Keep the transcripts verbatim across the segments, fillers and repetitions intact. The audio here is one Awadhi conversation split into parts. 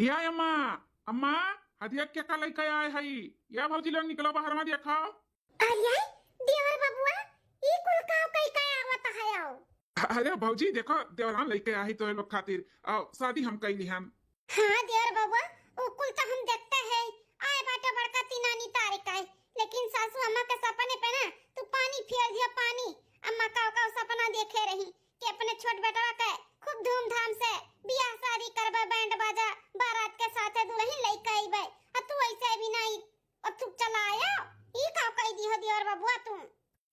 या अम्मा, अम्मा, हदिया के का लइके आए हई? या भौजी लोग निकलो बाहर मा देखाओ। अरे देवर बबुआ, ई कुल काव कई का आवत है आओ? अरे भौजी देखो, देवरान लइके आई तोरे लोग खातिर, आओ शादी हम कई लिहन। हाँ देवर बबुआ, उ कुल तो हम देखते हैं, आए बाटे बड़का तीनानी तारे का है, लेकिन सासू अम्मा के सपने पे ना तू पानी फेर दिया पानी। अम्मा का का सपना देखे रही कि अपने छोट बेटवा के खूब धूमधाम से बियाह शादी करबे, बैंड बाजा बारात के साथे दुल्हन लइके अइबे, आ तू ऐसे भी नहीं, और तू चला आया, ई का कह दी हो देवर बबुआ तू?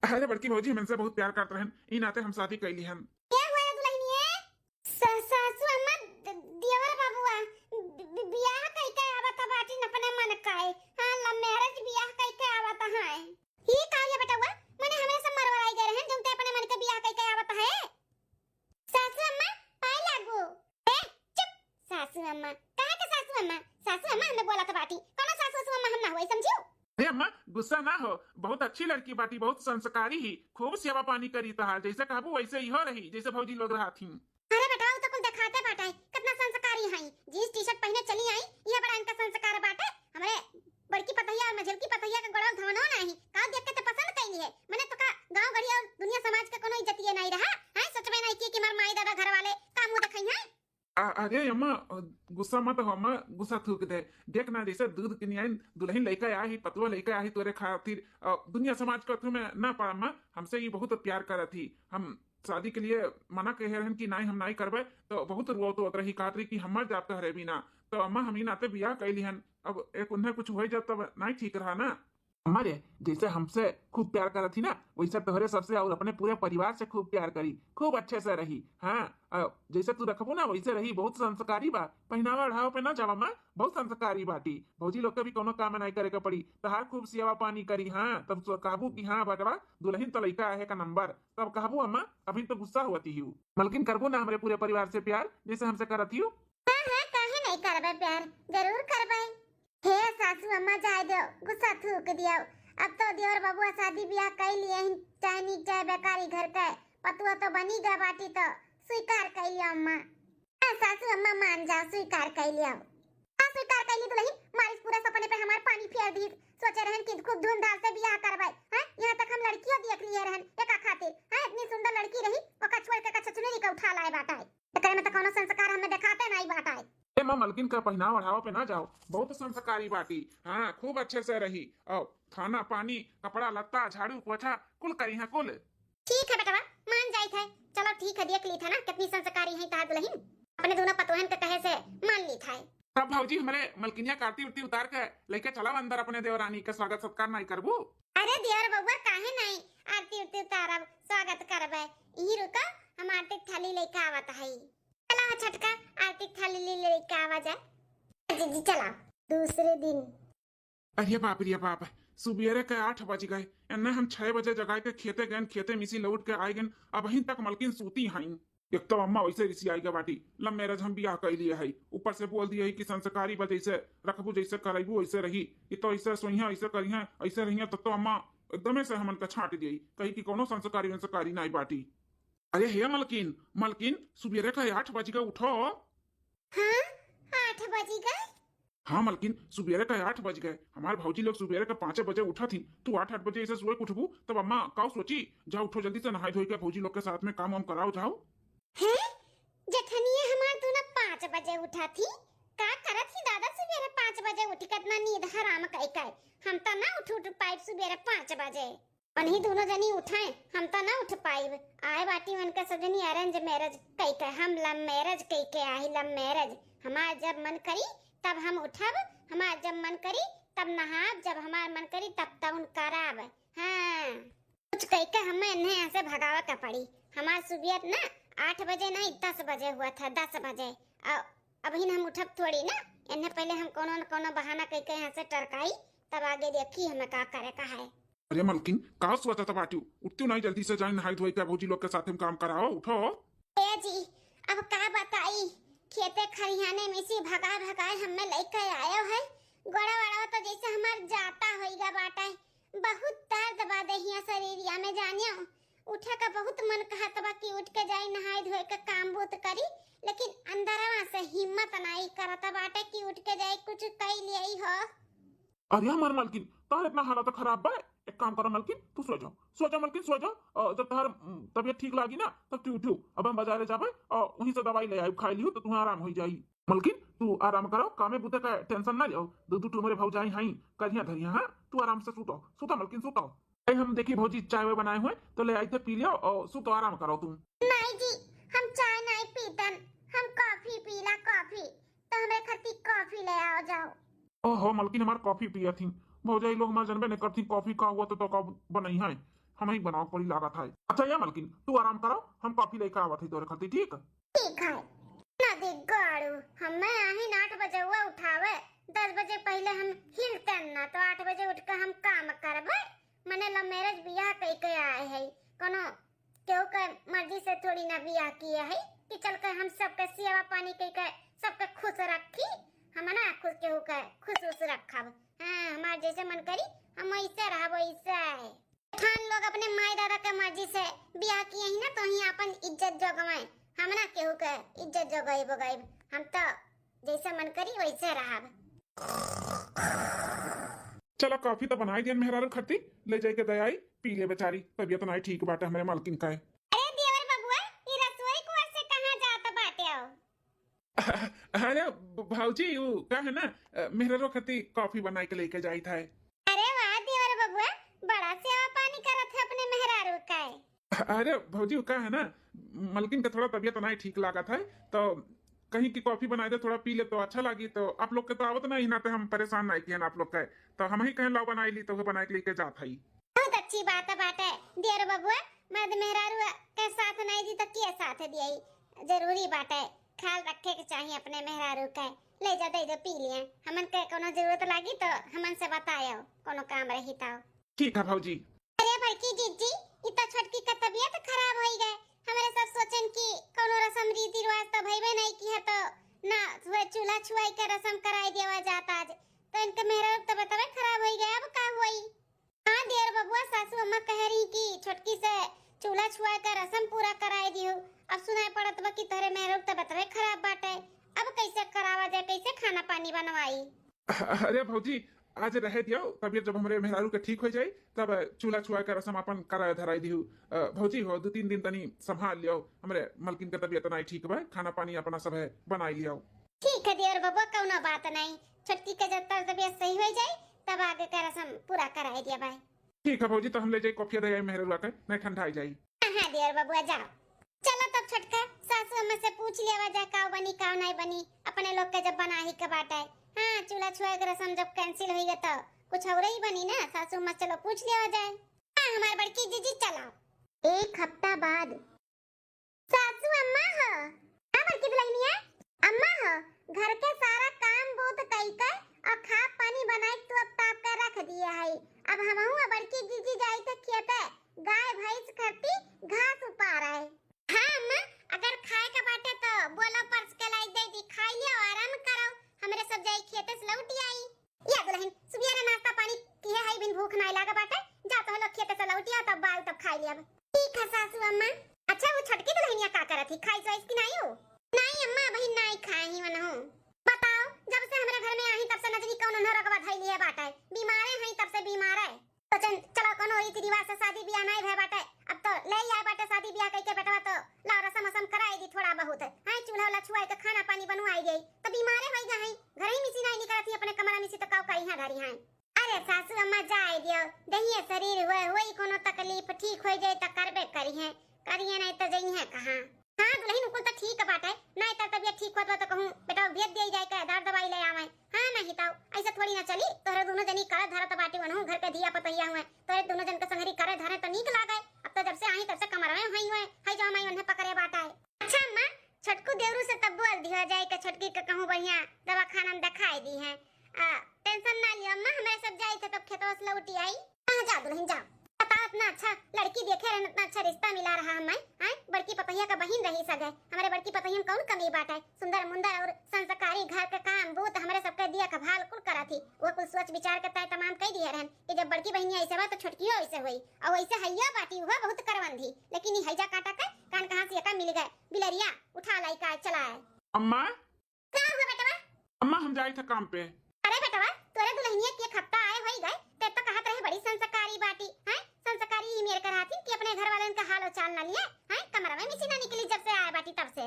अरे बड़की भौजी हमसे बहुत प्यार करत रहन, ई नाते हम शादी कइली हन। के हुए दुल्हनिए? स-, सासू अम्मा, द-, देवर बबुआ, बि-, बि-, बियाह कइके आवत बाटिन अपने मन का है। हाँ, love marriage बियाह कइके आवत है। ई का ये बेटवा, मने हमरे सब मरवराई गए रहन, जौन ते अपने मन के बियाह कइके आवत है। सासू अम्मा, पाए लागू। ए, चुप। सासू अम्मा, कहाँ के सासू अम्मा? सासू अम्मा हमें बोलत बाटी, कौनो सासू, सासू अम्मा हम ना होई, समझियो? अरे अम्मा, गुस्सा ना हो, बहुत अच्छी लड़की बाटी, बहुत संस्कारी ही, खूब सेवा पानी करी तोहार, जैसे कहबू वैसे ही हो रही, जैसे भौजी लोग रहत ही। अरे बेटा, उ तो कुल देखाते बाटे, कितना संस्कारी है। Jeans T-shirt पहिने चली आई, यह बड़ा इनका संस्कार बाटे। हमरे बड़की पतोहिया और मझलकी पतोहिया के गोड़वा धवनो नाही, का देख के ते पसंद कइली है? मने तो का गाँव गढ़ी और दुनिया समाज के कोनो इज्जतिये नाही रहा, हैं? सोचबे नाही की कि हमार माई दादा घर वाले का मुँह देखई हैं? अ-, अरे अम्मा, अ, गुस्सा मत हो अम्मा, गुस्सा थूक दे। देख ना, जैसे दूध के नियाइन दुल्हन लइके आ ही, पतोह लइके आ ही तोरे खातिर, अ, दुनिया समाज के अथु में ना पड़ा अम्मा, हमसे ही बहुत प्यार करत ही। हम शादी के लिए मना कहे रहन कि नाई, हम नाई करबे, तो बहुत रोवत रही, कहत रही कि हम मर जाब तोहरे बिना। तो अम्मा, हम ई नाते बियाह कइली हन, अब एक उन्हें कुछ हो जात तब नाई ठीक रहा ना। अम्मा रे, जैसे हमसे खूब प्यार करत ही ना, वैसे तोहरे सबसे और अपने पूरे परिवार से खूब प्यार करी, खूब अच्छे से रही। हाँ, अ, जैसे तू रखबू ना वैसे रही, बहुत संस्कारी बा। पहनावा ओढ़ावा पे ना जावा अम्मा, बहुत संस्कारी बाटी। भौजी लोग के भी कोनो काम नाई करे के पड़ी, तोहार खूब सेवा पानी करी। हाँ, तब तो कहबू कि हाँ बेटवा, दुल्हन तो लइका आहे का नंबर, तब कहबू अम्मा, अभी तो गुस्सा होती ही। मलकिन करबू ना हमरे पूरे परिवार से प्यार जैसे हमसे करत ही? हाँ, हाँ, काहे नहीं करबे प्यार, जरूर करबे। हे सासू अम्मा, जाए दो, गुस्सा थूक दियो। अब तो देवर बबुआ शादी बियाह कई लिए हैं, चाहे नीक चाहे बेकारी घर के, पतुआ तो बनी गए बाटी तो स्वीकार कई लियो अम्मा। हाँ सासू अम्मा, मान जाओ, स्वीकार कई लियो। हाँ, स्वीकार कई ली दुल्हन, मारिस पूरा सपने पे हमार पानी फेर दी। सोचे रहन कि खूब धूमधाम से बियाह करबे, हैं? यहाँ तक हम लड़कियों देख लिए रहन एका खातिर, हैं? इतनी सुंदर लड़की रही, ओका छोड़ के का छछुनरी का उठा लाए बाटा है। एकरे में तो कोनो संस्कार हमें देखाते नहीं बाटा है। ए माँ, मलकिन का पहनावा ओढ़ावा पे ना जाओ, बहुत संस्कारी बाटी। हाँ, खूब अच्छे से रही। और खाना पानी, कपड़ा लत्ता, झाड़ू पोछा कुल करी है कुल। ठीक है बेटवा, मान जाइत है। चलो ठीक है, देख ली था ना कितनी संस्कारी है तहार दुल्हन। अपने दोनों पतोहन के कहे से मान ली था। तब भौजी, हमरे मलकिनिया के आरती उरती उतार के लेके चला अंदर, अपने देवरानी के स्वागत सत्कार नहीं करबू? अरे देवर बबुआ, काहे नहीं आरती उरती उतारब, स्वागत करबे। यही रुका, हम आरती के थाली लेके आवत हई। चला हो छोटका, आरती के थाली ले लेके आवा जा। जी, जी, चला। दूसरे दिन। अरे बाप रे बाप, सुबेरे के आठ बज गए, एन्ने हम छह बजे जगाए के खेते गएन, खेते में से लौट के आए गएन, अबहिन तक मलकिन सूती हईन। एक तो अम्मा वैसे रिसियाई गए बाटी, love marriage हम बियाह कई लिए हई, ऊपर से बोल दिए हई कि संस्कारी बा, जैसे रखबू, जैसे करैबू, वैसे रही। ये तो ऐसे सोइहें, ऐसे करिहें, ऐसे रहिहें, तब तो अम्मा एकदमे से हमन का छांट दिए, कही कि कोनो संस्कारी वंस्कारी नाई बाटी। अरे हे मलकिन, मलकिन, सुबेरे का आठ बज गए, उठो। हाँ, आठ बज गए। हाँ मलकिन, सुबेरे का आठ बज गए। हमार भौजी लोग सुबेरे के पाँचे बजे उठत ही, तू आठ, आठ बजे ऐसे सोए के उठबू, तब अम्मा का सोची? जाओ उठो जल्दी से, नहाई धोई के भौजी लोग के साथ में काम वाम कराओ, जाओ। हैं? जेठनिया हमार दोनों पाँच बजे उठत ही, का करत ही दादा सुबेरे पाँच बजे उठ के इतना नींद हराम कई के? हम तो ना उठ, उठ पाइब सुबेरे पाँच बजे। उन्हीं दोनों जनी उठाए, हम तो ना उठ पाइब। आए बाटी उनके सब जनी arrange marriage कई के, हम love marriage कई के आई, love marriage। हमार जब मन करी तब हम उठब, हमार जब मन करी तब नहाब, जब हमार मन करी तब तउन करब। हाँ, कुछ कई के हमें इन्हें यहाँ से भगावे के पड़ी। हमार सुबेर ना आठ बजे नहीं, दस बजे हुआ था, दस बजे। अ-, अबहिन हम उठब थोड़ी ना, इन्हें पहले हम कोनो न कोनो बहाना कई के यहाँ से टरकाई, तब आगे देखी हमें का करे का है। अरे मलकिन, का सोचत बाटू? उठतू नहीं जल्दी से, जाए नहाई धोई के भौजी लोग के साथ में काम कराओ, उठो। ए जी, अब का बताई, खेते खरिहाने में से भगा भगाए हमें लेके आयो है। गोड़ा वड़ा तो जैसे हमार जाता होइगा बाटे, बहुत दर्द बा देहिया शरीरिया में जानियो। उठे का बहुत मन कहत बा कि उठ के जाई, नहाई धोए के काम बूत करी, लेकिन अंदरवा से हिम्मत नाई करत बाटे कि उठ के जाई, कुछ कई लियाई हो। अरे हमार मलकिन, तोहर इतना हालत खराब बा? एक काम करो मलकिन, तू सो जाओ, सो जाओ मलकिन, सो जाओ। अ, जब तोहर, उम, तबियत ठीक लागी ना, तब तू उठियो। अब हम बाजारे जाबे और वहीं से दवाई ले आइब, खाई लियो तो तुम्हें आराम हो जाई। मलकिन, तू आराम करो, कामे बूते का टेंशन ना लियो। दो दो ठो मेरे भौजाई हई, करिया धरिया, हाँ? तू आराम से सूतो, सूतो मलकिन, सूतो। ए, हम देखी भौजी चाय वाय बनाए हुए, तो ले आई थे, पी लियो और सूतो, आराम करो तू। नहीं जी, हम चाय नहीं पीतन, हम कॉफी पीला, कॉफी। तो हमरे खातिर कॉफी ले आओ जाओ। ओहो मलकिन, हमार कॉफी पियत ही। भौजाई लोग हमार जनबे नहीं करती, कॉफी का हुआ तो, तो कब बनई है, हम ही बनाओ पड़ी लागत है। अच्छा या मलकिन, तू आराम करो, हम कॉफी लेके आवत ही तोरे खातिर, ठीक? ठीक है। ना दे गाड़ू, हमें आही न आठ बजे हुआ उठावे, दस बजे पहले हम हिलतन ना, तो आठ बजे उठ के हम काम करबे। मने लव मैरिज बियाह कई के आए है, कोनो केहू के मर्जी से थोड़ी ना बियाह किए है कि चल के हम सबके सेवा पानी कई के सबके खुश रखी। हम ना खुश, केहू के खुश उस रखब। हाँ, हमार जैसे मन करी हम वैसे रहब, वैसे। खान लोग अपने माई दादा के मर्जी से बियाह किए ही ना, तो ही अपन इज्जत जोगवाए। हम ना केहू के इज्जत जोगाई बोगाई, हम तो जैसे मन करी वैसे रहब। चला, कॉफी तो बनाई दियन मेहरारू खातिर, ले जाके दे आई, पी ले बेचारी, तबियत नाई ठीक बाटे हमरे मालकिन का। अरे देवर बबुआ, ई रसोई कुआर से कहाँ जात बाटे हो? अरे भ-, भौजी, उ का है ना, अ, मेहरारू खातिर कॉफी बनाई के लेके जाइत है। अरे वाह देवर बबुआ, बड़ा सेवा पानी करत है अपने मेहरारू का। अरे भौजी, उ का है ना, मलकिन के थोड़ा तबियत नाई ठीक लागत है, तो कहीं की कॉफी बनाई दे, थोड़ा पी ले तो अच्छा लागी। तो आप लोग के तो आवत नहीं ना, तो हम परेशान नहीं किए ना आप लोग के, तो हम ही कहें लाओ बनाई ली, तो वो बनाई के लेके जात है। बहुत अच्छी बात बाटे देवर बबुआ, मर्द मेहरारू के साथ नहीं दी तो के साथ दिए? जरूरी बाटे, ख्याल रखे के चाहिए अपने मेहरारू के। ले जा, दे दो, पी लिए, हमन के कोनो जरूरत लागी तो हमन से बतायो, कोनो काम रही तो। ठीक है भौजी। अरे बड़की जीजी, ई तो छोटकी का तबियत खराब होई गए। हमरे सब सोचन कि कौनो रसम रीति रिवाज तो भइबे नहीं की है, तो ना हुए चूल्हा छुआई के रसम कराई देवा जात आज। तो इनके मेहरारू के तबियत खराब होई गए, अब का होई? हाँ देवर बबुआ, सासू अम्मा कह रही कि छोटकी से चूल्हा छुआई के रसम पूरा कराई दियो। अब सुनाई पड़त बा कि तोहरे मेहरारू के तबियत खराब बाटे, अब कैसे करावा जाए, कैसे खाना पानी बनवाई? अरे भौजी, आज रहे दियो, तबियत जब हमरे मेहरारू के ठीक हो जाई, तब चूल्हा छुआ के रसम अपन कराए धराई दिहू। अ, भौजी हो, दो तीन दिन तनी संभाल लियो, हमरे मलकिन के तबियत नाई ठीक बा, खाना पानी अपना सब है बनाई लियो। ठीक है देवर बबुआ, कौनो बात नहीं, छोटकी के जब तक तबियत सही हो जाई, तब आगे के रसम पूरा कराए दिया भाई। ठीक है भौजी, तो हम ले जाई कॉफी दे आई मेहरारू के, नहीं ठंडा आई जाई। हाँ, हाँ देवर बबुआ, जाओ। चलो तब छोटका, सासू अम्मा से पूछ लेवा जाए, काव बनी, काव नहीं बनी, अपने लोग के जब बनाही के बाटे। हाँ, चूल्हा छुए के रसम जब cancel होई गए, तो कुछ और ही बनी ना। सासू अम्मा से चलो पूछ लेवा जाए। हाँ, हमारे बड़की जीजी, चलो। एक हफ्ता बाद। सासू अम्मा हो। हाँ, बड़की दुल्हनिया। अम्मा हो, घर के सारा काम बूत कई के और खा पानी बनाई के तू अब ताप के रख दिए है। अब हमहू और बड़की जीजी जाई थे खेते, गाय भैंस खरती घास उपार है। हाँ अम्मा, अगर खाए का बाटे तो बोलो, परस के लाई दे दी, खाई लियो, आराम करो, हमरे सब जाई खेते से लौटी आई। या दुल्हन, सुबेरे नाश्ता पानी किहे हई, बिन भूख नाई लागे बाटे, जा तो लोग खेते से लौटी आओ, तब बाल तब खाई लियब। ठीक है सासू अम्मा। अच्छा, वो छोटकी दुल्हनिया का करत ही, खाई सोइस की नाई हो? नाई अम्मा, अबही नाई खाए ही वनहु। बताओ, जब से हमरे घर में आई तब से न जानी कौन उन्हें रोगवा धई लिए बाटे, बीमारे हैं तब से बीमार है। तो चल, चलो, कोनो रीति रिवाज से शादी बियाह नाई भय बाटे, अब तो ले ही आए बाटे शादी बियाह कइके बेटवा, तो लाओ रसम वसम कराई दी थोड़ा बहुत। हाँ, चूल्हा वाला छुआई के खाना पानी बनवाई गई, तो बीमारे होई गए हैं, घर ही मिसी नाई निकलत ही, अपने कमरा मिसी तो काव करी हैं धरी हैं। अरे सासू अम्मा जाए दियो, दहिए शरीर हुए, होई कोनो तकलीफ, ठीक होई जाए तो करबे करी हैं, करिए नहीं तो जइहे कहाँ। हाँ दुल्हन, कुल तो ठीक बाटे, नाई तो तबियत ठीक होत बा तो कहूँ बेटा भेज दिया जाए के, दर दवाई ले आवे। हाँ नहीं तो ऐसे थोड़ी ना चली, तोहरे दोनों जनी करे धरत बाटी, वनहु घर के धिया पतहिया हुए, तोहरे दोनों जन के संगरी करे धरे तो नीक लागे। अब तो जब से आई तब से कमरवे हुई हुए, है जो हमारी उन्हें पकड़े बाटा है। अच्छा अम्मा, छोटकू देवरू से तब बोल दिया जाए के छोटकी के कहूँ बढ़िया दवाखाना में दिखाई दी है। आ, टेंशन ना लियो अम्मा, हमारे सब जाए थे तो खेतवा से लौटी आई। हाँ, जा दुल्हन जा। बताओ इतना अच्छा लड़की देखे रहन, इतना अच्छा रिश्ता मिला रहा हमें, आय? बड़की पतोहिया का बहिन रही सके। हमरे बड़की पतोहिया में कौन कमी बाटे? सुंदर मुंदर और संस्कारी, घर के काम बूत हमरे सबके देखभाल कुल करत ही। वो कुल सोच विचार के तय तमाम कई दिए रहन कि जब बड़की बहिनिया ऐसे बा तो छोटकियो ऐसे होई। और वैसे हैया बाटी हुआ बहुत करवंदी, लेकिन ई हैजा काटा के कान कहाँ से एका मिल गए, बिलरिया उठा लाई का चलाए। अम्मा। का हुआ बेटवा? अम्मा, हम जाई था काम पे। अरे बेटवा, तोरे दुल्हनिया के एक हफ्ता आए होई गए, ते तो कहत रहे बड़ी संस्कारी बाटी, हैं? संस्कारी ई मेर कर हाथिन कि अपने घर वालन का हाल और चाल ना लिए, हैं? कमरा में मिसी ना निकली जब से आए बाटी तब से।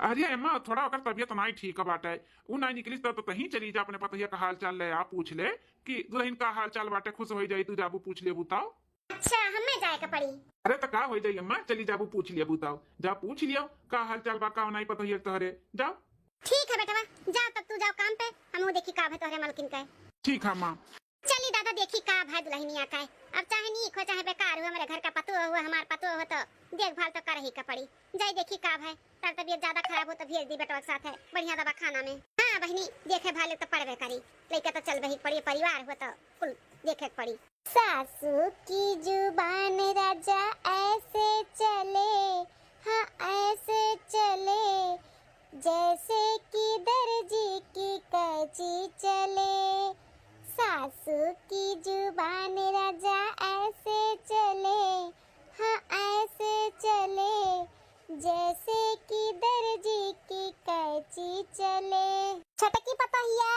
अरे अम्मा, थोड़ा ओकर तबियत नाई ठीक बाटे, उ नाई निकली तो, तो तहीं चली जा, अपने पतोहिया का हाल चाल ले आ, पूछ ले कि दुल्हन का हाल चाल बाटे, खुश होई जाई, तू जाबू पूछ लेबू तब। अच्छा, हमें जाए के पड़ी। अरे तो का हो जाई अम्मा, चली जाबू पूछ लिया बुताओ, जा पूछ लियो का हाल चाल बा, का नाई पतोहिया तोहरे, जाओ। ठीक है बेटवा, जाओ तब तू जाओ काम पे, हमहू देखी का भय तोहरे मलकिन का। ठीक है माँ। चली दादा देखी का भय दुल्हनिया का। अब चाहे नीक हो चाहे बेकार हो, हमरे घर का पतोह हो, हमार पतोह हो तो देखभाल तो करही का पड़ी। जाई देखी का भय, तार तबियत ज्यादा खराब हो तो भेज दी बेटवा के साथ है बढ़िया दवाखाना में। हाँ बहिनी, देखे भाले तो पड़बे करी, लइका तो चलबे ही पड़ी, परिवार हो तो कुल देखे के पड़ी। सासू की जुबान राजा ऐसे चले, हाँ ऐसे चले, जैसे कि दर्जी की कैंची चले। सासू की जुबान राजा ऐसे चले, हाँ ऐसे चले, जैसे कि दर्जी की कैंची चले। छोटकी पतोहिया,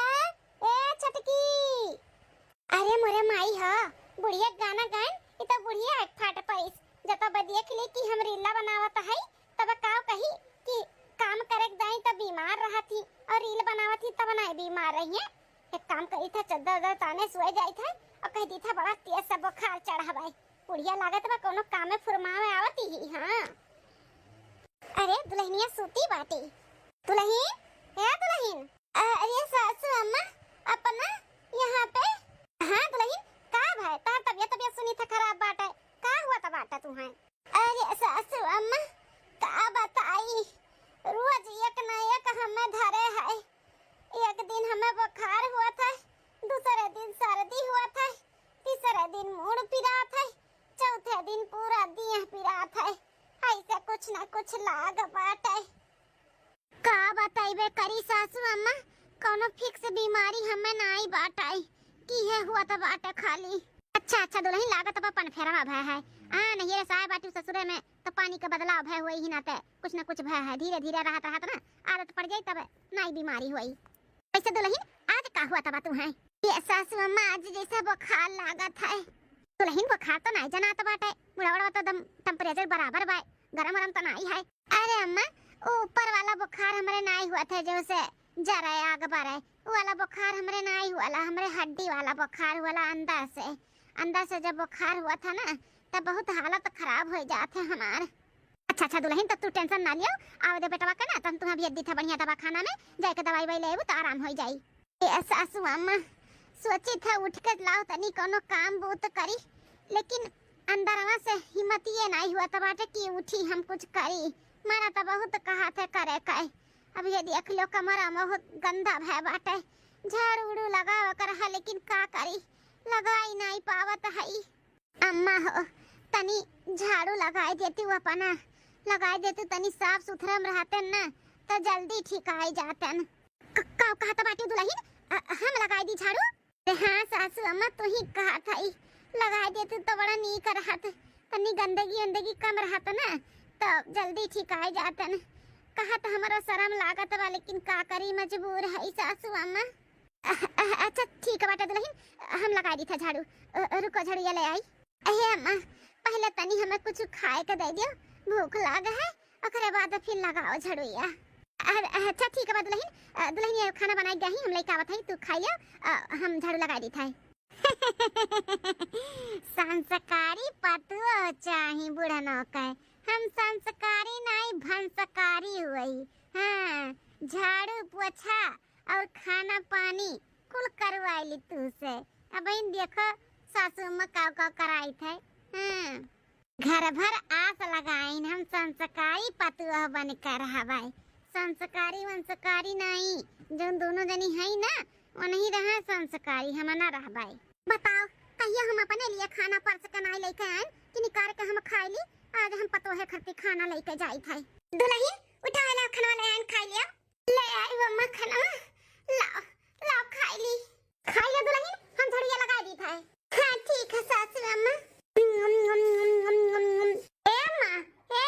ए छोटकी। अरे मोरे माई ह, बुढ़िया गाना गाइन, इ तो बुढ़िया हट फाट परिस। जब तब देख ली कि हम रीला बनावत हई, तब काव कही कि काम करे के जाई तब बीमार रहत ही और रील बनावत ही तब नाई बीमार रही है। एक काम करी था, चद्दर उद्दर ताने सोए जाई था और कह दी था बड़ा तेज से बुखार चढ़ा बाई। बुढ़िया लागत बा कोनो काम में फुरमावे आवत ही। हाँ। अरे दुल्हनिया सूती बाटी। दुल्हन, ए दुल्हन। अरे सासू अम्मा, अपना यहाँ पे। हाँ दुल्हन, का भय? तार तबियत, तबियत सुनी था खराब बाटे, का हुआ था बाटा तुहां? अरे सासू अम्मा, का बताई, रोज एक न एक हमें धरे है। एक दिन हमें बुखार हुआ था, दूसरे दिन सर्दी हुआ था, तीसरे दिन मुड़ पिरात है, चौथे दिन पूरा देह पिरात है। ऐसे कुछ न कुछ लाग बाटे। का बतइबे करी सासू अम्मा, कौनो fix बीमारी हमें नाई बाटाई, कि है हुआ त बाटे खाली। अच्छा, अच्छा दुल्हन, लागत बा पनफेरवा भय है। आ, नहीं रे साय बाटू ससुरे में, तो पानी के बदलाव भय हुई ही ना ते, कुछ न कुछ भय है। धीरे धीरे रहत रहत ना आदत पड़ जाई, तब नाई बीमारी हुई। वैसे दुल्हन, आज का हुआ तबा तुहां? ये सासू अम्मा, आज जैसे बुखार लागत है। दुल्हन, बुखार तो नाई जनात बाटे, मुड़ावड़वा तो दम temperature बराबर बाय, गरम वरम तो नाई है। अरे अम्मा, वो ऊपर वाला बुखार हमरे नाई हुआ था, जो से जरे आग बरे, वो वाला बुखार हमरे नाई हुआ ला, हमरे हड्डी वाला बुखार हुआ ला अंदर से। अंदर से जब बुखार हुआ था ना, तब बहुत हालत खराब हो जात है हमार। अच्छा, अच्छा दुल्हन, तो तू tension ना लियो, आवे दे बेटवा के ना, तन तुहां भेज दी था बढ़िया दवाखाना में, जाके दवाई वाई लेबू तो आराम हो जाई। ए सासू अम्मा, सोची था उठ के लाओ तनी कोनो काम बूत करी, लेकिन अंदरवा से हिम्मतिये नाई हुआ त बाटे कि उठी हम कुछ करी। मना त बहुत कहा थे करे के। अब ये देख लो कमरा बहुत गंदा भय बाटे, झाड़ू उड़ू लगावे के रहा लेकिन का करी, लगाई नाई पावत हई। अम्मा हो, तनी झाड़ू लगाई देती, वो अपना लगाई देती, तनी साफ सुथरा में रहते न, तो जल्दी ठीक आई जातन। क-, का कहत बाटी दुल्हन? अ, हम लगाई दी झाड़ू? अरे हाँ सासू अम्मा, तू ही कहत हई, लगाई देती तो बड़ा नीक रहत, तनी गंदगी उंदगी कम रहत न, तो जल्दी ठीक आई जातन। कहत हमरो शरम लागत बा, लेकिन का करी, मजबूर हई सासू अम्मा। अ-, अ-, अच्छा ठीक बाटे दुल्हन, हम लगाई दी था झाड़ू। अ, रुको, झाड़ू ये ले आई। अहे अम्मा, पहले तनी हमें कुछ खाए के दे दियो, भूख लाग है, ओकरे बाद फिर लगाओ झड़ुइया। अ-, अच्छा ठीक बा दुल्हन, अ, दुल्हन ये खाना बनाई गई, हम लेके आवत हई, तू खाई लियो, अ, हम झाड़ू लगाई दी था। संस्कारी पतुआ चाही बुढ़नो के, हम संस्कारी नाई भंसकारी हुई। हाँ, झाड़ू पोछा और खाना पानी कुल करवाइली तू से। अब इन देखो सासू अम्मा काव काव कराई थे। हाँ। घर भर आस लगाइन हम संस्कारी पतुआ बन कर रहबाई। संस्कारी वंस्कारी नाई, जौन दोनों जनी हई ना, वो नहीं रहा संस्कारी, हम ना रहबाई। बताओ, कहियो हम अपने लिए खाना परस के नाई लेके आएन कि निकार के हम खाई ली। आज हम पतोहे खरती खाना लेके जाइत है। दुलहिन, उठाओ, लाओ खनवा ले आएन, खाई लियो। ले आई अम्मा खनवा, लाओ, लाओ खाई ली। खाई ले दुलहिन, हम झड़िया लगाई दीत है। हाँ, ठीक है सासू अम्मा। ए अम्मा, ए,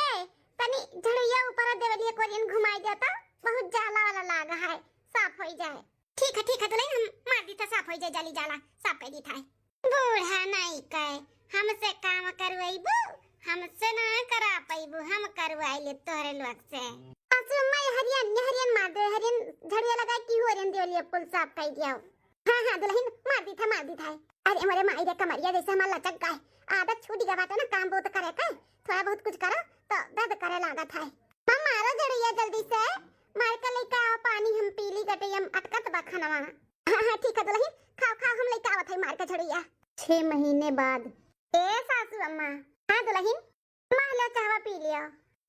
तनी झड़िया ऊपर देवलिया कोरियन घुमाई देता, बहुत जाला वाला लागा है, साफ होई जाए। ठीक है, ठीक है दुलहिन, हम मार दीत है, साफ होई जाए, जाली जाला, साफ कर दीत है। बूढ़ा नाई कहे, हमसे काम करवाइबू, हमसे ना करा पाइबू, हम करवाई ले तोहरे लोग से। सासू अम्मा, ये हरियन, ये हरियन मार दे, हरियन झड़िया लगाई कि हरियन देवलिया कुल साफ कर दिया। हाँ, हाँ, दुलहिन, मार दीत है, मार दीत है। अरे मोरे माई रे, कमरिया जैसे हमार लचक गए। आदत छूट गया बाटे ना काम बहुत करे के। थोड़ा बहुत कुछ करो तो दर्द करे लागत है। माँ, मारो झड़िया जल्दी से, मार के लेके आओ पानी, हम पी ली गटे, हम अटकत बा खनवा। हाँ, हाँ, ठीक है दुलहिन, खाओ, खाओ, हम लेके आवत है मार के झड़िया। छह महीने बाद। ए सासू अम्मा। हाँ दुलहिन। अम्मा, लो, चाहवा पी लियो।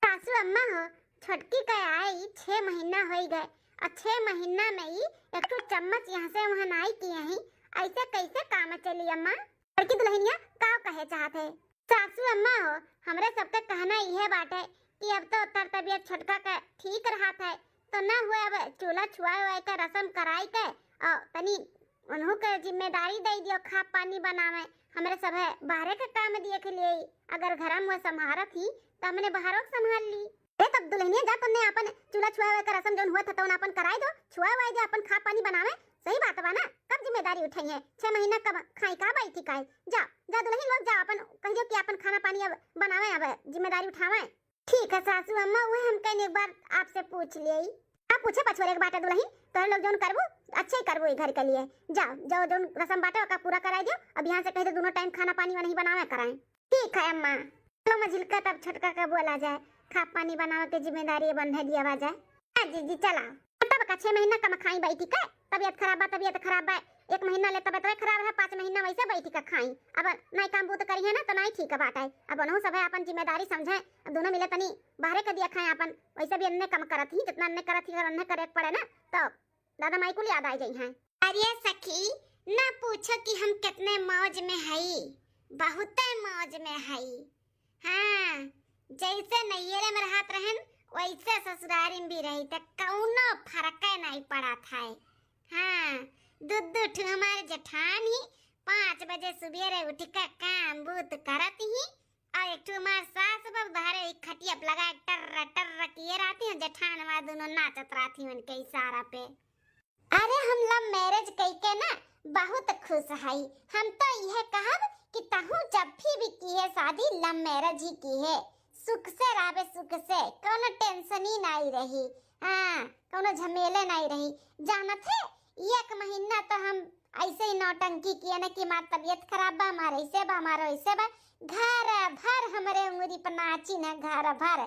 सासू अम्मा हो, छोटकी के आई छह महीना होई गए, और छह महीना में ई एक ठो चम्मच यहाँ से वहाँ नाई किए ही, ऐसे कैसे काम चली अम्मा? बड़की दुलहिनिया का कहे चाहत है? सासू अम्मा हो, हमरे सबके कहना इहे बाटे कि अब तो तर तबियत छोटका के ठीक रहत है, तो न हुए अब चूल्हा छुआए हुए के रसम कराई के, और तनी उन्हों के जिम्मेदारी दे दियो, खा पानी बनावे, हमरे सभे बाहरे के काम दिए के लिए, अगर घरम वो संभारत ही, तो हमने बाहरों के संभाल ली। ए, तब दुलहिनिया जा, तन्ने आपन चूल्हा छुआवे के रसम जौन हुआ था, तौन आपन कराई दो, छुआ हुआ दे, आपन खा पानी बनावे, सही बात बा ना, कब जिम्मेदारी उठाई है, छह महीना कब खाई का बैठी काई, जा, जा दुलहिन लोग जा, आपन कह दियो कि आपन खाना पानी अब बनावे, अब जिम्मेदारी उठावे। ठीक है सासू अम्मा, उहे हम कहने एक बार आपसे पूछ लियई। आप पूछे पछोरे के बाटे दुलहिन, तोहरे लोग जौन करबू, अच्छे ही करबू ई घर के लिए। जाओ, जाओ जौन रसम बाटे ओका पूरा कराई दियो। अब यहाँ से कह दे दोनों टाइम खाना पानी वनही बनावे कराएं। ठीक है अम्मा। चलो मझिलका तब छोटका का बोला जाए, खा पानी बनावे के जिम्मेदारी बंधे दिया जाए। हाँ जीजी चला। तब का छह महीना कम खाई बैठी का? तबियत खराब बा, तबियत खराब बा। एक महीना ले तबियत खराब है, पाँच महीना वैसे बैठी का खाई। अब नाई काम बूत करी है ना, तो नाई ठीक बात है। अब उनहु सब है अपन जिम्मेदारी समझे, अब दोनों मिले तनी बाहरे कर दिया खाए अपन। वैसे भी अन्ने कम करत ही, जितना अन्ने करत ही, अगर अन्ने करे के पड़े ना, तो दादा माई कुल याद आ जाई हैं। अरे सखी, ना पूछो कि हम कितने मौज में हई, बहुते मौज में हई। हाँ, जैसे नैहरे में रहत रहन, वैसे ससुरारी में भी रही, त कौनो फर्क नहीं पड़त है। हाँ, दू दू ठो हमारे जेठान ही पाँच बजे सुबेरे उठ के काम बूत करत ही, और एक ठो हमार सास बा, बाहरे ही खटिया पे लगा के टर्र टर्र किए रहती हैं। जेठान हमार दोनों नाचत रहती हैं उनके इशारा पे। अरे हम love marriage कइके ना बहुत खुश हई। हम तो इहे कहब कि तहू जब भी, भी किहे शादी love marriage ही किहे, सुख से रहबे, सुख से, कौनो tension ही नहीं रही। हाँ, कौनो झमेले नहीं रही। जानत है, एक महीना तो हम ऐसे ही नौटंकी किए ना कि हमार तबियत खराब बा, हमार ऐसे बा, हमार वैसे बा। घर भर हमरे उंगली पर नाची ना, घर भर।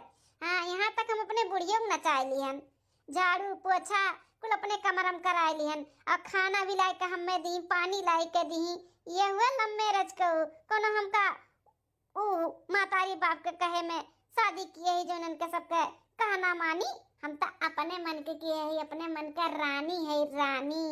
हाँ, यहाँ तक हम अपने बुढ़ियो के नचाए लिहन। झाड़ू पोछा कुल अपने कमरा में कराए लिहन, और खाना भी लाए के हमें दी, पानी लाए के दी। ये हुए love marriage को, कोनो हमका ऊ मातारी बाप के कहे में शादी किए ही, जो उनके सबके कहना मानी। हम तो अपने मन के किए ही, अपने मन के रानी है, रानी।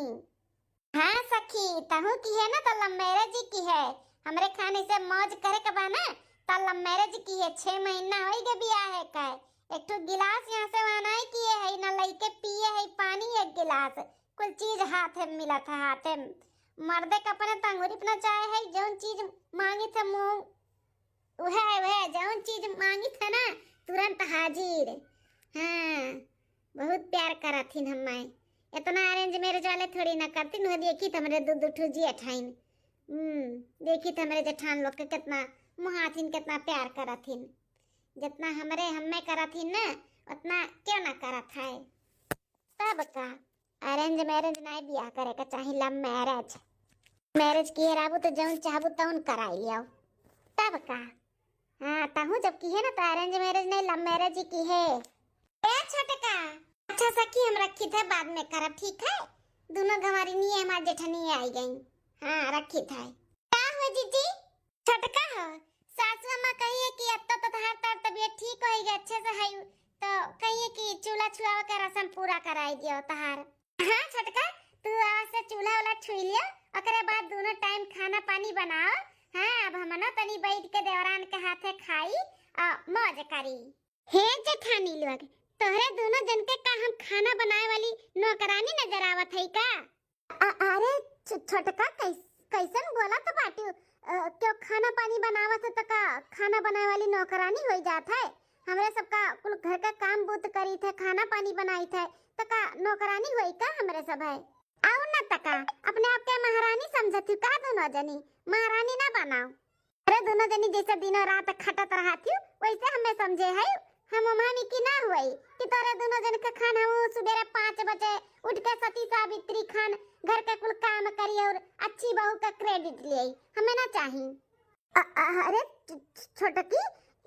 हाँ सखी, तहू किहे ना तो love marriage ही किहे। हमरे खाने से मौज करे के बा ना, तो love marriage किहे। छह महीना होई गे बियाहे के, एक ठो गिलास यहाँ से वहाँ नाई किहे है, ना लइके पिए है पानी एक गिलास। कुल चीज हाथे में मिलत है, हाथे में। मर्दे के अपने तंगुरी पे नचाए है, जौन चीज मांगी थे मुंह उहे, उहे, जौन चीज मांगित है ना, तुरंत हाजिर। हाँ, बहुत प्यार करत हिन हम्मे। इतना arrange marriage वाले थोड़ी ना करतिन, वो देखित हमरे दू, दू ठो जेठाइन। हम्म, देखित हमरे जेठान लोग के कितना मुहाथिन, कितना प्यार करत हिन। जितना हमरे, हम्मे करत हिन ना, उतना क्यों ना करत है। तब का? Arrange marriage नाई बियाह करे के चाही, love marriage। Marriage किहे रहबू तो जौन चाहबू तौन कराई लियाओ। तब का? हाँ, तहू जब किहे ना तो arrange marriage नहीं, love marriage ही किहे। ए छोटका। अच्छा सखी, हम रखित है, बाद में करब, ठीक है? दोनों गंवारी नहीं है, हमार जेठनी आई गई। हाँ, रखित है। का हो जीजी? छोटका हो, सासू अम्मा कही है कि अब तो तोहार तर तबियत ठीक होई गई, अच्छे से है, तो कही है कि चूल्हा छुआवे के रसम पूरा कराई दियो तोहार। हाँ छोटका, तू आज से चूल्हा वाला छुई लियो ओकरे बाद दुनो टाइम खाना पानी बनाओ। हाँ, अब हमनो तनी बैठ के देवरान के हाथे खाई अ मौज करी। हे जेठानी लोग, तोहरे दुनो जन के का हम खाना बनाए वाली नौकरानी नजर आवत हई का? अ-, अरे छ-, छोटका, कैस-, कैसन बोलत बाटू? अ, केहू खाना पानी बनावत है त का खाना बनाए वाली नौकरानी होई जात है? हमरे सबका कुल घर का काम बूत करीत है, खाना पानी बनाइत है, त का नौकरानी होई का हमरे सब है? और न त का, अपने आप के महारानी समझत हूँ का दुनो जनी? महारानी ना बनाओ। अरे दुनो जनी जैसे दिनों रात खटत रहत हूँ, वैसे हमें समझे है। हम ओम्हा में की ना हुई कि तोरे दुनो जन के खान हम सुबेरे पाँच बजे उठ के सती सावित्री खान घर के कुल काम करी और अच्छी बहू का credit ले। हमें ना चाही। अ-, अ-, अरे छ-, छ-, छोटकी,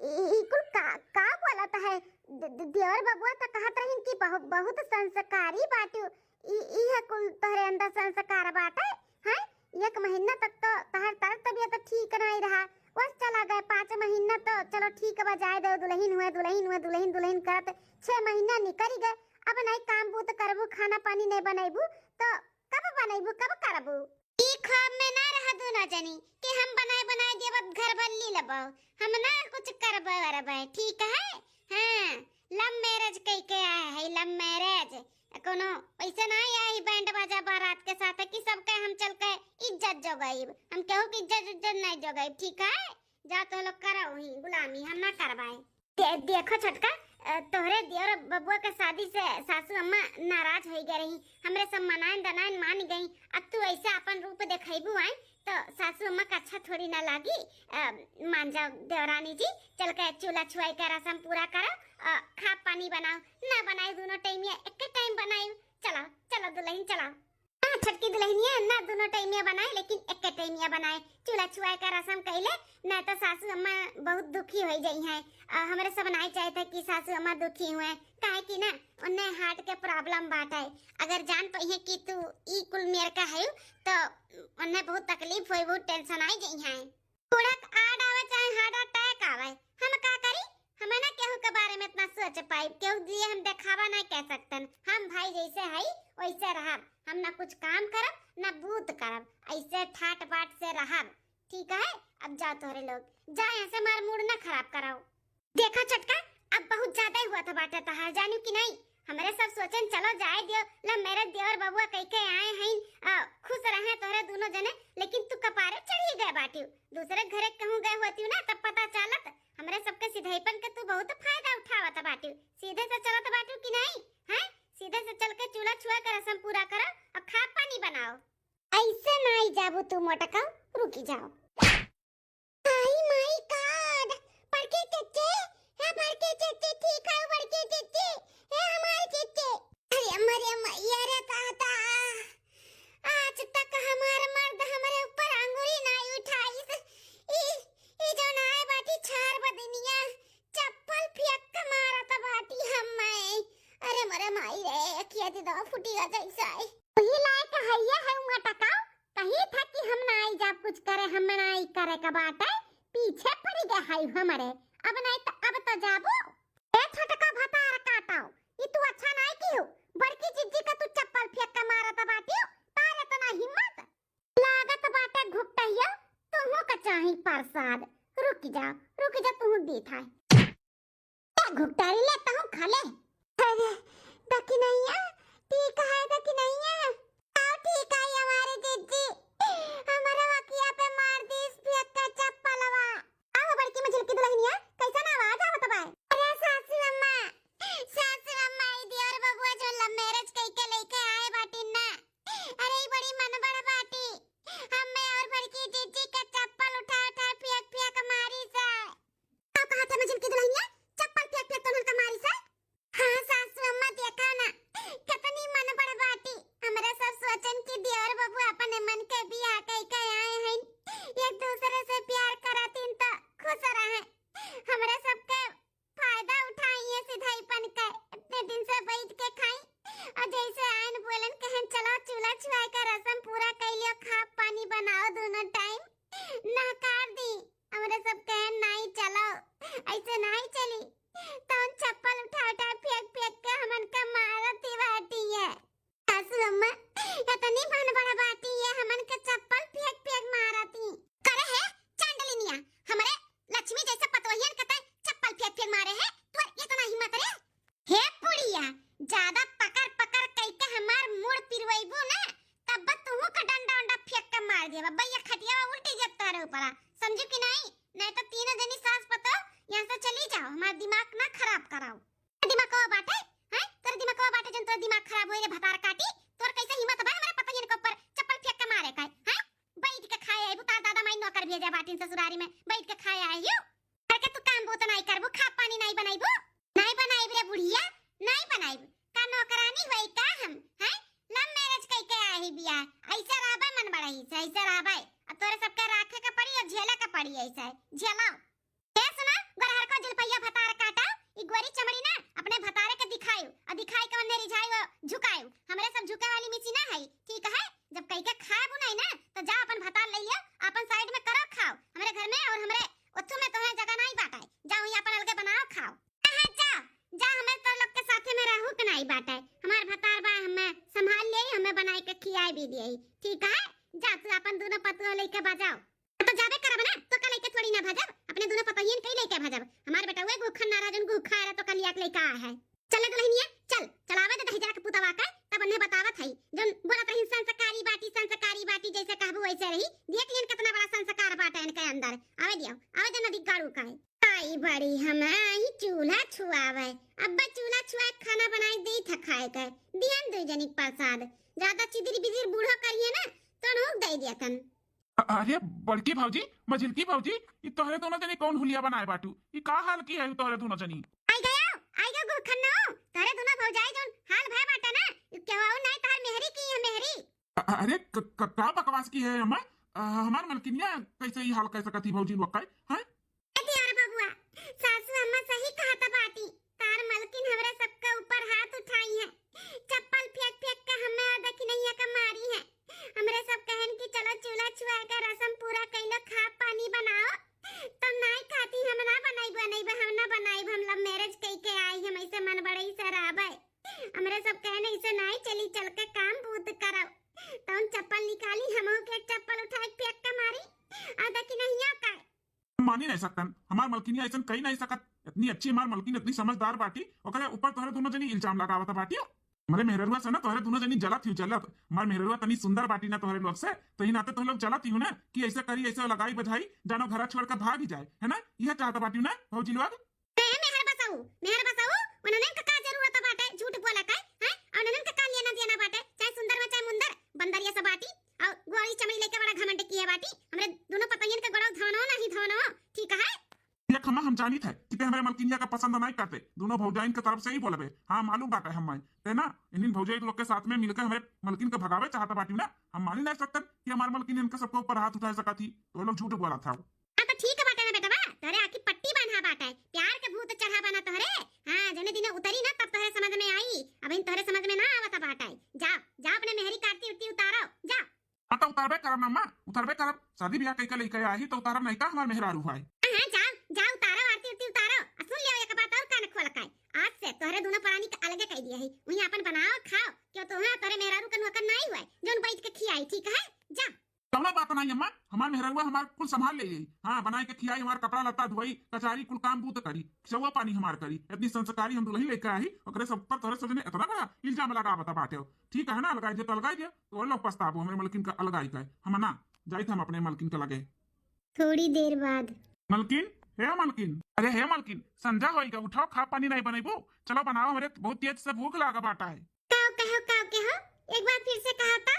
ई, ई कुल का, का बोलत है? द-, द-, देवर बबुआ त कहत रहिन कि बहु-, बहुत संस्कारी बाटू। ई, ई है कुल तोहरे अंदर संस्कार बाटे, हैं? एक महीना तक तो तहर, तहर तबियत ठीक नहीं रहा, बस चला गए। पाँच महीना तो चलो ठीक बा, जाए दो, दुल्हन हुए, दुल्हन हुए, दुल्हन, दुल्हन करत छह महीना निकल गए। अब नहीं काम बूत करबू, खाना पानी नहीं बनैबू, तो कब बनैबू, कब करबू? ई ख्वाब में ना रहा दुनो जनी कि हम बनाए बनाए देवत घर बल्ली लबो। हम ना कुछ करबे वरबे, ठीक है? हाँ, love marriage कई के आए है, love marriage। कोनो ऐसे ना आए बैंड बाजा बारात के साथ कि सबके हम चल के इज्जत जोगाइब। हम केहू की इज्जत उज्जत नहीं जोगाइब, ठीक है? जा तो लोग करो ही गुलामी, हम ना करवाए। दे-, देखो छोटका, अ, तोहरे दियोर बबुआ के शादी से सासू अम्मा नाराज हो गए रही, हमरे सब मनाइन दनाइन मान गई। अब तू ऐसे अपन रूप देखैबू आए तो सासू अम्मा का अच्छा थोड़ी ना लागी। अ, मान जाओ देवरानी जी, चल के चूल्हा छुआई का रसम पूरा करो, अ, खा पानी बनाओ, ना बनाई दुनो टाइम या एक टाइम बनाई। चलो, चलो दुल्हन चलो। हाँ, छोटकी दुल्हनिया, ना दुनो टाइमिया बनाए, लेकिन एक टाइमिया बनाए। चूल्हा छुआए का रसम कैले, ना तो सासू अम्मा बहुत दुखी हो जाई हैं। अ, हमरे सब नाई चाहते कि सासू अम्मा दुखी हुए, काहे कि ना उन्हें heart के problem बाटे। अगर जान पाई है कि तू ई कुल मेर का है, तो उन्हें बहुत तकलीफ होई, बहुत tension आई जाई है। कुड़क आड़ आवे चाहे heart attack आवे, हम का करी? हमें ना केहू के बारे में इतना सोच पाई, केहू लिए हम देखावा नहीं कह सकतन। हम भाई जैसे हई वैसे रहब, हम ना कुछ काम करब ना बूत करब, ऐसे ठाट बाट से रहब, ठीक है? अब जाओ तोहरे लोग, जा यहाँ से, हमार mood ना खराब कराओ। देखा छोटका, अब बहुत ज्यादा ही हुआ था बाटे तहार, जानियो कि नहीं? हमरे सब सोचन चलो जाए दियो, love marriage देवर बबुआ कह के आए हैं, अ, खुश रहे तोहरे दोनों जने, लेकिन तू कपारे चढ़ी गए बाटियो। दूसरे घरे कहूँ गए होती ना तब पता चलत। हमरे सबके सिधईपन के तू बहुत फायदा उठावत बाटियो। सीधे से चलत बाटियो कि नहीं? हैं? सीधे से चल के चूल्हा छुआ के रसम पूरा करो और खा पानी बनाओ। ऐसे नहीं जाबू तू मोटका, रुकी जाओ। आई माय गॉड, बड़के चच्चे, हे बड़के चच्चे, ठीक है बड़के चच्चे, हे हमारे चच्चे। अरे मरे मैया रे दादा, आज तक हमार मर्द हमरे ऊपर अंगुरी नहीं उठाइस। ई, ई जो नाय बाटी छार बदनिया, चप्पल फेंक के मारत बाटी हम्मे। अरे मरे माई रे, अखिया दे दो फुटी गा जैसा है। वही लायक है ये है मोटका, कही था कि हम ना आई जाब कुछ करे, हम ना आई करे का बाटे, पीछे पड़ी गए है हमरे। अब नहीं तो अब तो जाबू। ए छोटका भतार काटाओ, ई तू अच्छा नहीं कियो, बड़की जिज्जी का तू चप्पल फेंक के मारत बाटियो, तार इतना हिम्मत। लागत बाटे घुपटैया, तुहू का चाही प्रसाद। रुक जा, रुक जा, तुहू दी था। ए घुपटारी ले, तुहू खा ले। अरे, दखिनैया, ठीक है दखिनैया? आओ ठीक है हमारे जिज्जी, हमारा वकिया पे मार दीस पियक्का चप्पलवा। आओ बड़की मझिलकी दुल्हनिया, कैसन आवाज आवत बा? अरे सासू अम्मा, सासू अम्मा, ई दियोर बबुआ जो love marriage कइके लइके आए बाटिन ना, अरे, ई बड़ी मनबड़ बाटी। हम्मे और बड़की जीजी के चप्पल उठा उठा फेंक फेंक मारी से। का कहत है मझिलकी दुल्हनिया? चप्पल फेंक फेंक तोहन का मारी से? हाँ सासू अम्मा, देखा ना, कितनी मनबड़ बाटी। हमरा सब सोचन कि देवर बबू अपने मन के बियाह कइके आए हैं, एक दूसरे से प्यार करतिन तो खुश रहे। हमरा सबके फायदा उठाई है सिधाईपन के। इतने दिन से बैठ के खाई और जैसे आयन बोलन कहन चलो चूल्हा छुआए का रसम पूरा कर लियो, खा पानी बनाओ दोनों टाइम। नहकार दी, हमरे सब कहन नाई चलो, ऐसे नाई चली। तौन चप्पल उठा उठा फेंक फेंक के हमन का मारत ही बाटी है। सासू अम्मा, इतनी बहन बड़ा बाटी है, हमन के चप्पल अब अब्बा ये खटिया उल्टी जब तोहरे ऊपर आ, समझू कि नहीं? नहीं तो तीनों जनी सास पतो यहाँ से चली जाओ, हमारा दिमाग ना खराब कराओ। दिमागवा बाटे, हैं? तोरे दिमागवा बाटे जन तोरे दिमाग खराब होई रे भतार काटी। तोर कैसे हिम्मत बा हमारे पतोहियन के ऊपर चप्पल फेंक के मारे का, हैं? बैठ के खाए आइबू, तार दादा माई नौकर भेजे बाटिन ससुरारी में, बैठ के खाए आई यू। करके तू काम बूत नाई करबू, खा पानी नाई बनाइबू? नाई बनाइब रे बुढ़िया, नाई बनाइब। का नौकरानी होई का हम, हैं? लव मैरिज कई के आई बिया, ऐसे रहबे मन बढ़ई से, ऐसे रहबे। अब तोरे सबके राखे के पड़ी और झेले के पड़ी ऐसे, झेलो। ए सुना, गोरहरको जुल्फैया भतार काटा, ई गोरी चमड़ी ना अपने भतारे के दिखायु, और दिखाई के ओन्ने रिझायु और झुकायु। हमरे सब झुके वाली मिची ना है, ठीक है? जब कई के खाबू नहीं ना, तो जा अपन भतार ले लियो, अपन साइड में करो खाओ। हमरे घर में और हमरे ओथू में तोहे जगह नहीं बाटे, जा वहीं अपन अलगे बनाओ खाओ। कहाँ जा, जा हमें तो लोग के साथे में रहू के नहीं बाटे। हमार भतार बा, हमें संभाल ले, हमें बनाई के खियाई भी दिए, ठीक है? जा तू अपन दोनों पतुआ लेके बजाओ। तो जाबे करब ना, तो का लेके थोड़ी ना भजब, अपने दोनों पतोहियन के ही लेके भजब। हमार बेटा उहे गुखन ना रहा, जौन गुखा रहा, तो का लिया के लेके आया है। चले दुल्हनिया, चल, चलावे दे दहिजरा के पुतवा का, तब उन्हें बतावत है, जौन बोलत रही संस्कारी बाटी, संस्कारी बाटी, जैसे कहबू वैसे रही। देख लियन कितना बड़ा संस्कार बाटे इनके अंदर। आवे दियो, आवे दे नदी गाड़ू का है। आई बड़ी हम आई चूल्हा छुआवे, अब्बा चूल्हा छुआ के खाना बनाई दे था खाए के, दियन दो जनी के प्रसाद। ज्यादा चिदिर बिदिर बूढ़ो करिए ना, तो नोक दे दिया तन। अ-, अरे बड़की भौजी, मझिलकी भौजी, ई तोहरे दोनों जनी कौन हुलिया बनाए बाटू? ई का हाल की है तोहरे दोनों जनी? आई गयो, आई गयो गुखन्नो, तोहरे दोनों भौजाई जौन हाल भय बाटा ना, ई केहू और नहीं तोहर मेहरी की है मेहरी। अ-, अरे क-, क-, का बकवास की है अम्मा? अ, हमार मलकिनिया कैसे ई हाल कह सकत ही भौजी लोग का, हैं? ए दियार बबुआ, सासू अम्मा सही कहत बाटी। तार मलकिन हमरे सबके ऊपर हाथ उठाई है, चप्पल फेंक फेंक के हमें और दखिनैया के मारी है। हमरे सब कहन कि चलो चूल्हा छुआ के रसम पूरा कैलो, खा पानी बनाओ। तब नाई खाती, हम ना बनाइब, बनाइब, हम ना बनाइब, हम लव मैरिज कई के आई, हम ऐसे मन बड़ई से रहबे। हमरे सब कहन ऐसे नाई चली, चल के काम बूत करब। तौन चप्पल निकाली, हमहू के एक चप्पल उठाए फेंक के मारी, और दखिनैया का हम मानी नहीं सकतन, हमार मलकिनिया ऐसन कही नहीं सकत। इतनी अच्छी हमार मलकिन, इतनी समझदार बाटी, ओकरे ऊपर तोहरे दोनों जनी इल्जाम लगावत बाटी। हमरे मेहररुआ से ना तोहरे दोनों जनी जलत ही जलत। हमार मेहररुआ तनी सुंदर बाटी ना तोहरे लोग से, तो ही नाते तोहरे लोग जलत ही हो ना कि ऐसे करी, ऐसे लगाई बजाई, जानो घरा छोड़ के भाग ही जाए, है ना? यह चाहत बाटी ना भौजी लोग। ए, मेहर बसाऊ, मेहर बसाऊ, उन्हनन का का जरूरत बाटे झूठ बोले का, हैं? और उन्हनन का का लेना देना बाटे, चाहे सुंदर में चाहे मुंदर, बंदरिया से बाटी, और गोरी चमड़ी लेके बड़ा घमंड किए बाटी, हमरे दोनों पतोहियन के गोड़वा धोनो नहीं धोनो, ठीक है? देख अम्मा, हम जानित है कि ते हमरे मलकिनिया का पसंद नहीं करते, दोनों भौजाइन के तरफ से ही बोलबे, हाँ मालूम बाटे हमें, ते ना इन्हीं भौजाई लोग के साथ में मिलके हमरे मलकिन के भगावे चाहत बाटी ना, हम मानी नहीं सकते कि हमार मलकिन इनके सबके ऊपर हाथ उठा सकत ही, तो लोग झूठ बोला था। हाँ, तो ठीक बाटे ना बेटवा, तोहरे आँखी पट्टी बांधा बाटे, प्यार के भूत चढ़ा बा ना तोहरे। हाँ, जौने दिने उतरी ना, तब तोहरे समझ में आई। अबहिन तोहरे समझ में ना आवत बाटे। जाओ, जाओ, अपने मेहरी का आरती उरती उतारो, जाओ। हाँ, तो उतारबे करब ना अम्मा, उतारबे करब। शादी ब्याह कई के लइके आई, तो उतारब नहीं का, हमार मेहरारू है। हाँ, हाँ, जाओ, जाओ, उतारो, आरती उरती उतारो। आ सुन लियो एक बात और कान खोल के, आज से तोहरे दोनों प्राणी के अलगे कह दिया है। वहीं अपन बनाओ, खाओ, क्यों तोहरे, तोहरे मेहरारू के नौकर नहीं हुआ है, जौन बैठ के खियाई, ठीक है? जा। कौनो बात नहीं अम्मा, हमार मेहररुआ हमार कुल संभाल ले जाई। हाँ, बनाई के खियाई, हमार कपड़ा लत्ता धोई, कचारी कुल काम बूत करी, सेवा पानी हमार करी। इतनी संस्कारी हम दुल्हन लेके आई, ओकरे सब पर तोहरे सजने इतना बड़ा इल्जाम लगावत बाटे हो। ठीक है ना, अलगाई दे तो अलगाई दे, तो लोग पछताबो हमरे मलकिन का अलगाई का। हम ना जाइत हम अपने मलकिन के लगे। थोड़ी देर बाद। मलकिन, हे मलकिन, अरे हे मलकिन, संझा होई गा, उठाओ, खा पानी नहीं बनैबू, चलो बनाओ, हमरे बहुत तेज से भूख लागा बाटा है। काव कहो, काव कहो, एक बार फिर से कहा था।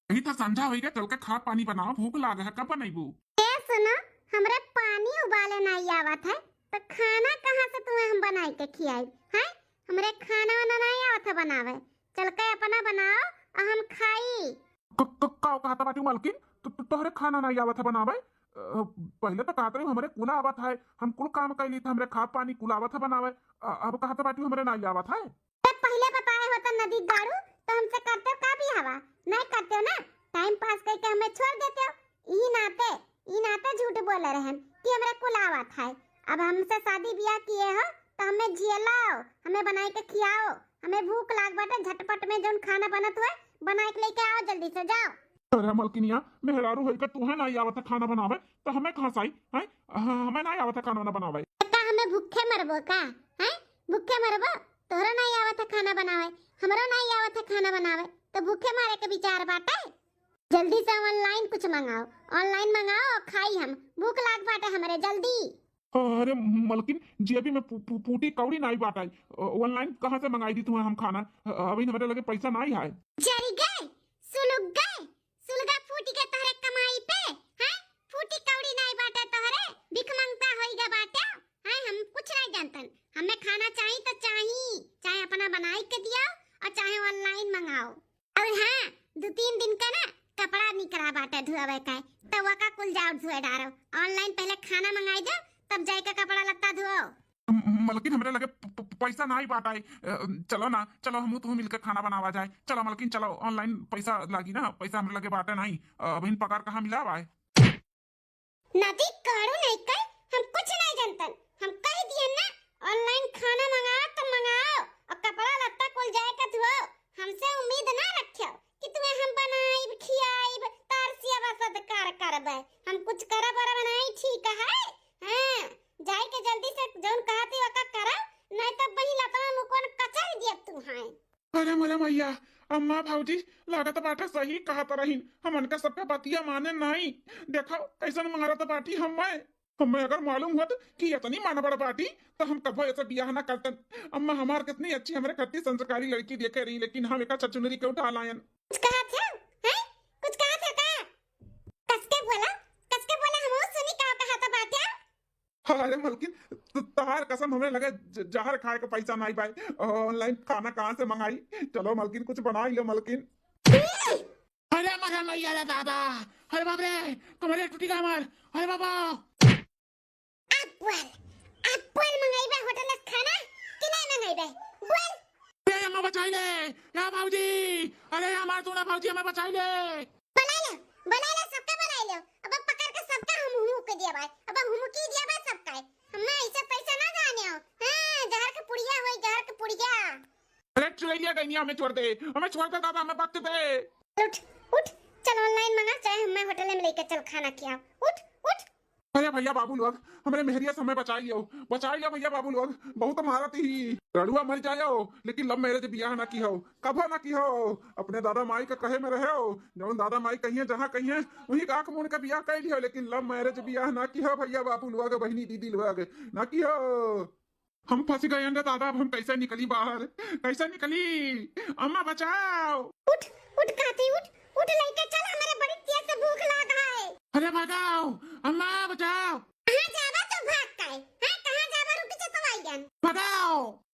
यही तो संझा होई गा, चल के खा पानी बनाओ, भूख लाग है, कब बनैबू? ए सुनो, हमरे पानी उबाले नहीं आवत है, तो खाना कहाँ से तुम्हें हम बनाई के खियाई, हैं? हमरे खाना वाना नहीं आवत है बनावे, चल के अपना बनाओ और हम खाई। क-, क-, काव कहत बाटी मलकिन? तो, तो, तोहरे खाना नहीं आवत है बनावे? अ, पहले तो कहत रही हमरे कुल आवत है, हम कुल काम कैली तो हमरे खा पानी कुल आवत है बनावे। अ, अब कहत बाटी हमरे नहीं आवत है। ए, पहिले बताए होत नदी गाड़ू, तो हमसे करते का बियाहवा? नहीं करते ना, टाइम पास करके हमें छोड़ देते। ई नाते, ई नाते झूठ बोले रहन कि हमरे कुल आवत है। अब हमसे शादी ब्याह किए हो, तो हमें जियलाओ, हमें बनाई के खियाओ, हमें भूख लाग बाटे, झटपट में जौन खाना बनत हुए, बनाई के लेके आओ, जल्दी से जाओ। अरे मलकिनिया, मेहरारू होई के तुहे नहीं आवत है खाना बनावे, तो हमें कहाँ से आई, हैं? ह-, हमें नहीं आवत है खाना वाना बनावे। का हमें भूखे मरबो का, हैं? भूखे मरबो? तोहरा नहीं आवत है खाना बनावे, हमरो नहीं आवत है खाना बनावे, तो भूखे मारे के विचार बाटे? जल्दी से online कुछ मंगाओ, online मंगाओ, खाई हम, भूख लाग बाटे हमरे, जल्दी। अरे मलकिन, जेबी में फू-, फू-, फूटी कौड़ी नाई बाटे, online कहाँ से मंगाई दी तुम्हें हम खाना? अभी हमरे लगे पैसा नाई है। जरी गए, सुलुग गए, सुलगा फूटी के तोहरे कमाई पे, हैं? फूटी कौड़ी नाई बाटे तोहरे, भिख मंगता होइगा बाटे, हैं? हम कुछ नाई जानतन, हमें खाना चाही तो चाही, चाहे अपना बनाई के दियो और चाहे online मंगाओ। और हाँ, दो तीन दिन का ना कपड़ा निकरा बाटे धोवे का, तो वका कुल जाओ धोए डारो। Online पहले खाना मंगाई दो, तब जाए के कपड़ा लत्ता धोओ। म-, मलकिन, हमरे लगे प-, प-, पैसा नाई बाटे। अ, चलो ना, चलो हमहू तुहू मिलके खाना बनावा जाए। चलो मलकिन, चलो, online पैसा लागी ना, पैसा हमरे लगे बाटे नाई। अ, अबहिन पगार कहाँ मिला बाय? नदी काढ़ू नहीं कर, हम कुछ नहीं जानतन। हम कह दिए ना, online खाना मंगाओ तो मंगाओ, और कपड़ा लत्ता कुल जाए के धोओ। हमसे उम्मीद ना रखियो कि तुम्हें हम बनाइब, खियाइब, तारसिया सत्कार करबे। हम कुछ करब और बनाई, ठीक है? हाँ, जाए के जल्दी से जौन कहती ओका करब, नहीं तो वही लतवा मुकवन कचर दियब तू हैं। अरे मोरे मैया, अम्मा भौजी, लागत बाटे सही कहत रहीन, हमन का सबका बतिया माने नाई। देखो कैसन मारत बाटी हम्मे। हम्मे अगर मालूम होत कि इतनी मानबड़ बाटी, तो हम कबो ऐसे बियाह ना करतन। अम्मा हमार कितनी अच्छी, हमरे खट्टी संस्कारी लड़की देखे रही, लेकिन हम एका छछुनरी के उठा लायन। कुछ कहत हो, हैं? कुछ कहत हो का? कसके बोला, कसके बोला, हमहू सुनी का कहत बाटे। अरे मलकिन, त-, तहार कसम, हमरे लगे ज-, जहर खाए के पैसा नाई बाय। Online खाना कहाँ से मंगाई? चलो मलकिन, कुछ बनाई लो मलकिन। अरे मरे मैया रे दादा, अरे बाप रे, कमरे टूटी गा हमार, अरे बाबा। अब बोल, अब बोल, मंगाई बे होटल से खाना कि नहीं मंगाई बे? बोल। ए अम्मा, बचाई ले, या भौजी, अरे हमार दूना भौजी, हमें बचाई ले। बुलाई लो, बुलाई लो, सबका बुलाई लो। अब पकड़ के सबका हम हुमुक दिया बाय, अब हुमुकी दिया बाय सबका। हमें ऐसे पैसा ना जाने हो। हाँ, जहर के पुड़िया होई, जहर के पुड़िया। अरे चुड़ैलिया गइनिया, हमें छोड़ दे, हमें छोड़ दे दादा, हमें वक्त दे। उठ, उठ, चल online मंगा, चाहे हमें होटल में लेके चल, खाना खियाओ। उठ, उठ। अरे भैया बाबू लोग, हमरे मेहरिया से हमें बचाई लियो, बचाई लियो भैया बाबू लोग, बहुत मारत ही। रड़ुआ मर जायो, लेकिन love marriage बियाह ना किहो, कभो ना किहो। अपने दादा माई का कहे में रहो, जौन दादा माई कहिए, जहाँ कहिए, वहीं का आँख मूंद के बियाह कर लियो, लेकिन love marriage बियाह ना किहो भैया बाबू लोग, बहिनी दीदी लोग, ना किहो। हम फंस गए हैं दादा, अब हम कैसे निकली बाहर, कैसे निकली? अम्मा बचाओ। उठ, उठ काकी, उठ, उठ लइके चल, हमरे बड़ी तेज से भूख लाग है। अरे भागाओ, अम्मा बचाओ। कहाँ जाबा तू भाग के? हैं, कहाँ जाबा, रुक जा तो आइयन। भागाओ।